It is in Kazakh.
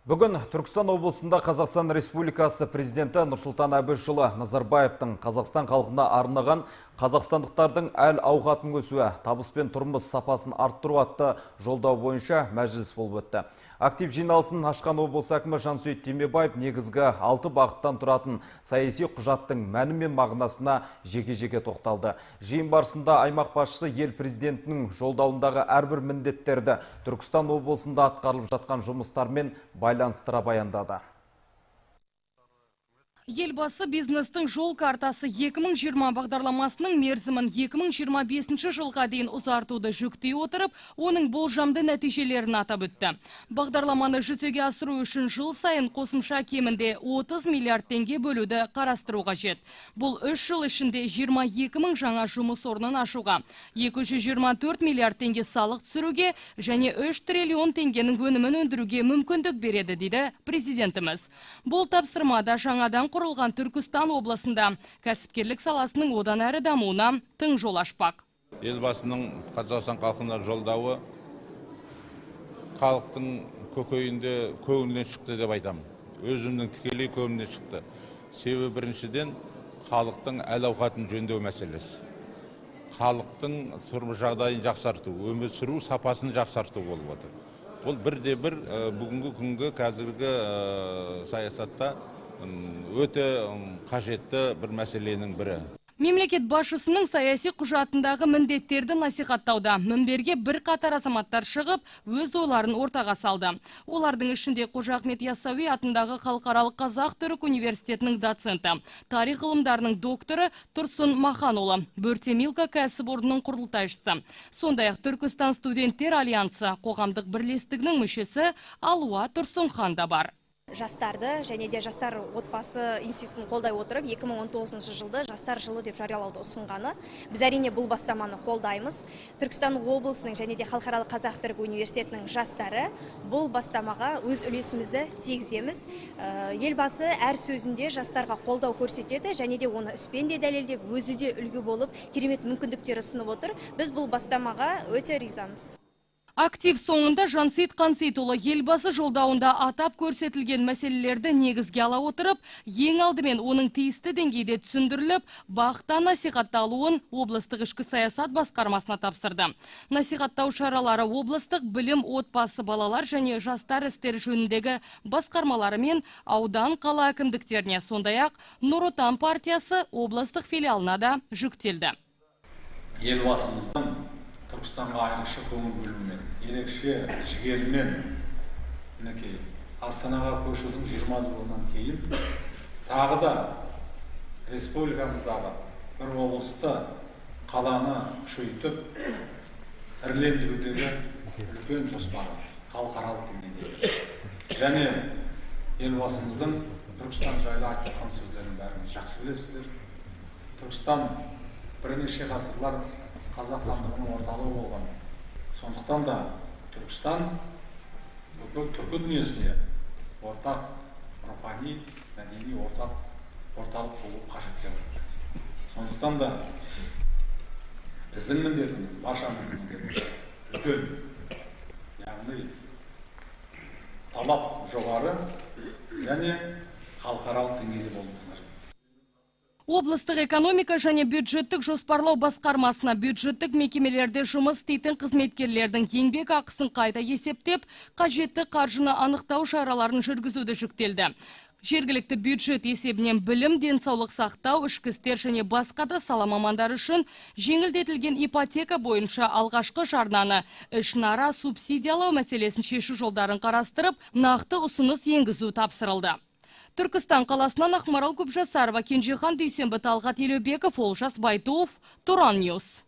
Бүгін Түркістан облысында Қазақстан Республикасы президенті Нұрсұлтан Әбішұлы Назарбаевтың Қазақстан халқына арнаған «Қазақстандықтардың әл ауқатының өсуі, табыс пен тұрмыс сапасын арттыру» атты жолдау бойынша мәжіліс болып өтті. Актив жиналысын ашқан облыс әкімі Жансейіт Түймебаев негізгі алты бағыттан тұратын саяси құжаттың мәні мен мағынасына жеке-жеке тоқталды. Жиын барысында аймақ басшысы ел президентінің жолдауындағы әрбір міндеттерді Түркістан облысында атқарылып жатқан жұмыстармен байланыстыра баяндады. Елбасы «Бизнестің жол картасы 2020» бағдарламасының мерзімін 2025 жылға дейін ұзартуды жүктей отырып, оның болжамды нәтижелерін атап өтті. Бағдарламаны жүзеге асыру үшін жыл сайын қосымша кемінде 30 миллиард теңге бөлуді қарастыру қажет. Бұл 3 жыл ішінде 22 мың жаңа жұмыс орнын ашуға, 224 миллиард теңге салық түсіруге және 3 триллион теңгенің өнімін өндіруге мүмкіндік береді, дейді президентіміз. Бұл тапсырмада жаңадан құрылған Түркістан облысында кәсіпкерлік саласының одан әрі дамуына тың жол ашпақ. Елбасының Қазақстан халқына жолдауы халықтың көкейінде, көңілінен шықты деп айтамын. Өзімнің тікелей көңілімнен шықты. Себебі, біріншіден, халықтың әл ауқатын жөндеу мәселесі, халықтың тұрмыс жағдайын жақсарту, өмір сүру сапасын жақсарту болып отыр. Бұл бірде бір бүгінгі күнгі, қазіргі саясатта өте қажетті бір мәселенің бірі. Мемлекет басшысының саяси құжатындағы міндеттерді насихаттауда мінберге бірқатар азаматтар шығып, өз ойларын ортаға салды. Олардың ішінде Қожа Ахмет Яссауи атындағы Халықаралық қазақ-түрік университетінің доценті, тарих ғылымдарының докторы Тұрсын Маханұлы, Бөрте Милка кәсіпорнының құрылтайшысы. Сондай-ақ Түркістан студенттер альянсы қоғамдық бірлестігінің мүшесі Алуа Тұрсынхан да бар. Жастарды және де жастар отбасы институтын қолдай отырып, 2019 жылды Жастар жылы деп жариялауды ұсынғаны. Біз, әрине, бұл бастаманы қолдаймыз. Түркістан облысының және де Халықаралық қазақ түрік университетінің жастары бұл бастамаға өз үлесімізді тигіземіз. Елбасы әр сөзінде жастарға қолдау көрсетеді және де оны іспен де дәлелдеп, өзі де үлгі болып, керемет мүмкіндіктер ұсынып отыр. Біз бұл бастамаға өте ризамыз. Актив соңында Жансейіт Қансейітұлы Елбасы жолдауында атап көрсетілген мәселелерді негізге ала отырып, ең алдымен оның тиісті деңгейде түсіндіріліп, бақта насихатталуын облыстық ішкі саясат басқармасына тапсырды. Насихаттау шаралары облыстық білім, отбасы, балалар және жастар істері жөніндегі басқармалары мен аудан, қала әкімдіктеріне, сондай-ақ Нұр Отан партиясы облыстық филиалына да жүктелді. Елбасымыздың Түркістанға айрықша көңіл бөлуімен, ерекше жігерімен, мінекей, Астанаға көшудің 20 жылынан кейін тағы да республикамыздағы бір облысты, қаланы күшейтіп, ірілендірудегі үлкен жоспары халықаралық деңгейде және Елбасымыздың Түркістан жайлы айтып жатқан сөздерін бәріңіз жақсы білесіздер. Түркістан бірнеше ғасырлар Қазақ хандығының орталығы болған. Сондықтан да Түркістан бүкіл түркі дүниесіне ортақ рухани, мәдени ортақ орталық болу қажет деп отыр. Сондықтан да біздің міндетіміз, баршамыздың міндетіміз үлкен, яғни талап жоғары және халықаралық деңгейде болуымыз қажет. Облыстық экономика және бюджеттік жоспарлау басқармасына бюджеттік мекемелерде жұмыс істейтін қызметкерлердің еңбек ақысын қайта есептеп, қажетті қаржыны анықтау шараларын жүргізуді жүктелді. Жергілікті бюджет есебінен білім, денсаулық сақтау, ішкі істер және басқа да сала мамандары үшін жеңілдетілген ипотека бойынша алғашқы жарнаны ішінара субсидиялау мәселесін шешу жолдарын қарастырып, нақты ұсыныс енгізу тапсырылды. Түркістан қаласынан Ақмарал Көпжасарова, Кенжехан Дүйсенбі, Талғат Елеубеков, Олжас Байтуов, Туран Ньюс.